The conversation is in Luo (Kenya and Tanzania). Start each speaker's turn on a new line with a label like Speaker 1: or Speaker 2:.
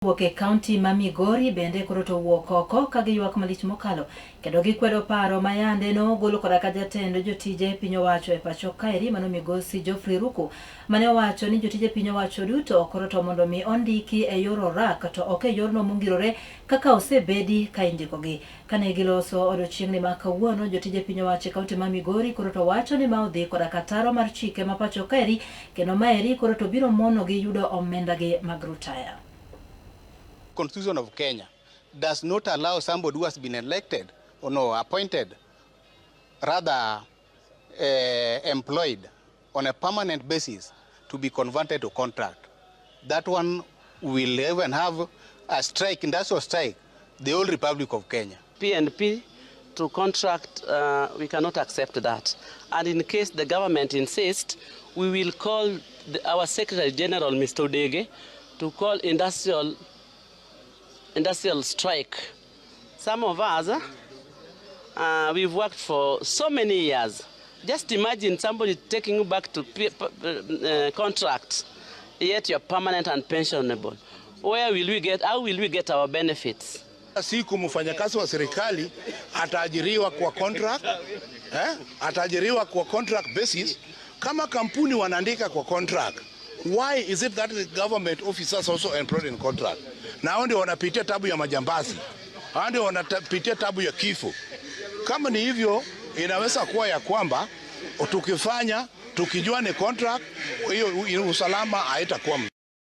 Speaker 1: Wuok e kaunti ma Migori bende koro to wuok oko ka giywak malich mokalo kendo gikwedo paro ma yande nogol koda ka jatend jotije piny owacho e pacho kaeri mano migosi Geoffrey Ruku mane owacho ni jotije piny owacho duto koro to mondo mi ondiki e yor orak to ok e yorno mongirore kaka osebedi ka indikogi. Kane giloso odiochieng'ni ma kawuono, jotije piny owacho e kaunti ma Migori koro to wacho ni ma odhi koda ka taro mar chike ma pacho kaeri kendo maeri koro to biro monogi yudo omendagi mag rutaya.
Speaker 2: Constitution of Kenya does not allow somebody who has been elected or no appointed, rather employed on a permanent basis to be converted to contract. That one will even have a strike, industrial strike, the whole Republic of Kenya.
Speaker 3: PNP to contract, we cannot accept that. And in case the government insists, we will call our Secretary General, Mr. Odege, to call industrial strike. Some of us, we've worked for so many years. Just imagine somebody taking you back to contract, yet you're permanent and pensionable. Where will we get, how will we get our benefits?
Speaker 4: Siku mfanyakazi wa serikali ataajiriwa kwa contract, eh? Ataajiriwa kwa contract basis. Kama kampuni wanaandika kwa contract, why is it that the government officers also employed in contract? Na hao ndio wanapitia tabu ya majambazi, hao ndio wanapitia tabu ya kifo. Kama ni hivyo, inaweza kuwa ya kwamba tukifanya tukijua ni contract, hiyo usalama haitakuwa mzuri.